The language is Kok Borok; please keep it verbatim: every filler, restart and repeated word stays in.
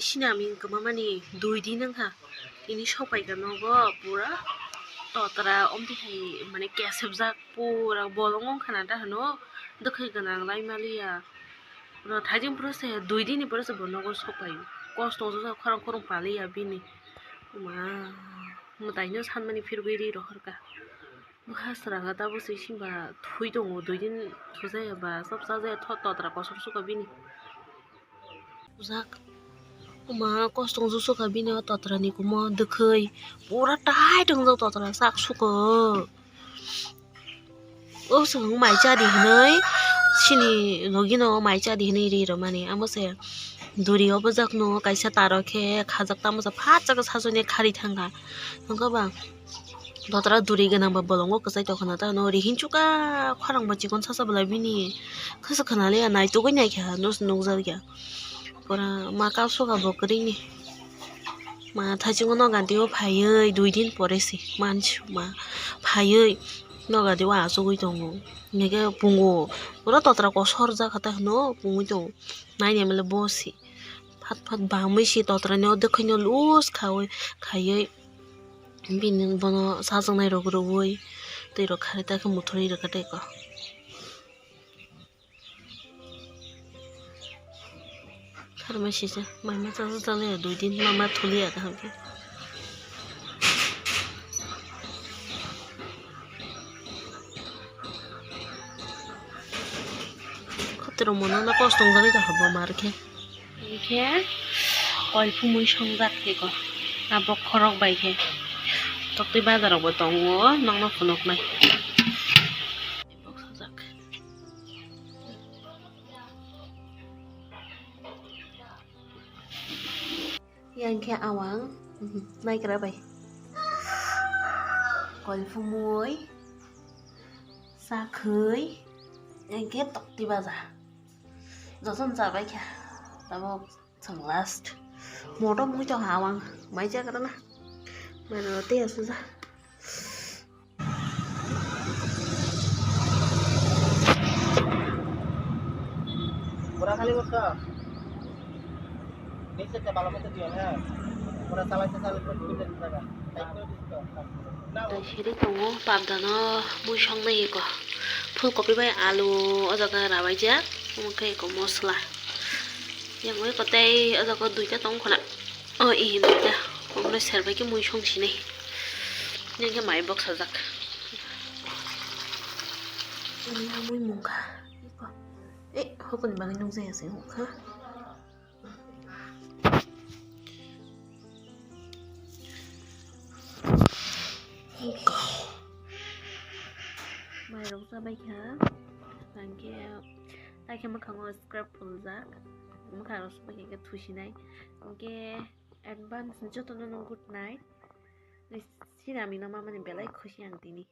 Sinami wngkha mamani dui din wngkha. Tini sokpaikha nogo pura totra omtwi hai mane kesepjak pura bolong wngkha na da hwno dwkhwi gwnang lai maliya. Pura thaijing pura se dui din ni pura se bo nogo sokpaio. Kosto wngjak khorang khorang paliya bini. Ma mwtaino sanmani phirogwi ri rohorkha. Bwkha sranga tabuk se simba thui tongo, dui din thujaya ba chop chajaya tho totra kosom sukha bini. Bujak. Uma kosong jusukha bini o totra ni kumo dwkhwi. Pura tight wngjak totra sak sukha. O swkang mai cha di hinwi sini logi no mai cha di hinwi ri rwmani. Amo se duri o bwjak no kaisa taro khe khajak tamo sa phat chakhe sasoni khari thangkha. Nokha ba? Dotra duri gwnang ba bolongo kwchai tongkha na ta no rihin chuka khorang ba chikon sasa bwlai bini khasa khana le naitugwi naikha no se nukjak ya pura ma kap soka bo kwrwini ma thaichungo no gantio phaiwi dui din pore se mansu ma phaiwi no gantio achugwi tongo hingke pungo pura totra kosor jak kha ta hwno pungwi tongo naina mele bo se phat phat bamwi se totra ni o dwkhwi no loose khawi khaiwi. Bini bono chajaknai rok rwui twi rok kharwi ta khe muthurwi rwkha tei ko. Kharma sisa mama chajak chajak ya dui din mama thuliya kaham khe. Khotiro mono na kos tongjagwi kaham bo mar khe. Hingkhe koiphumui songjak tiko abo khorok bai khe toktwi bazarokbo tongo nokno phunuknai. Yang khe awang naikra bai koiphumui sakhwi yang khe toktwi baja jotono chabai kha tabuk. Chwng last. Moto mui tong ha wang. Mai jagra na. Mai no te asu ja. Pura khali boksa. Nise te bala mete diya na. Pura salai te salai pura khali jaga. Tei siri tongo pabdano mui songnai eko. Phulkopi bai alu o jaga rabaijak. Omo khe eko mosla. Yang eko tei o jaga duita tong khona. O ihi duita. Omo serbai khe mui song sinai. Yang khe mai bok sajak. Mui mungkha. Eh, hokoni bagwi nukjaya se wngkha. Mairok chabai kha, hwnkhe tai khe mwkhango scrub phuljak, mwkhangrok subai khe thusinai, hwnkhe advance jotono no good night, sinamino mamani belai khusi ang tini.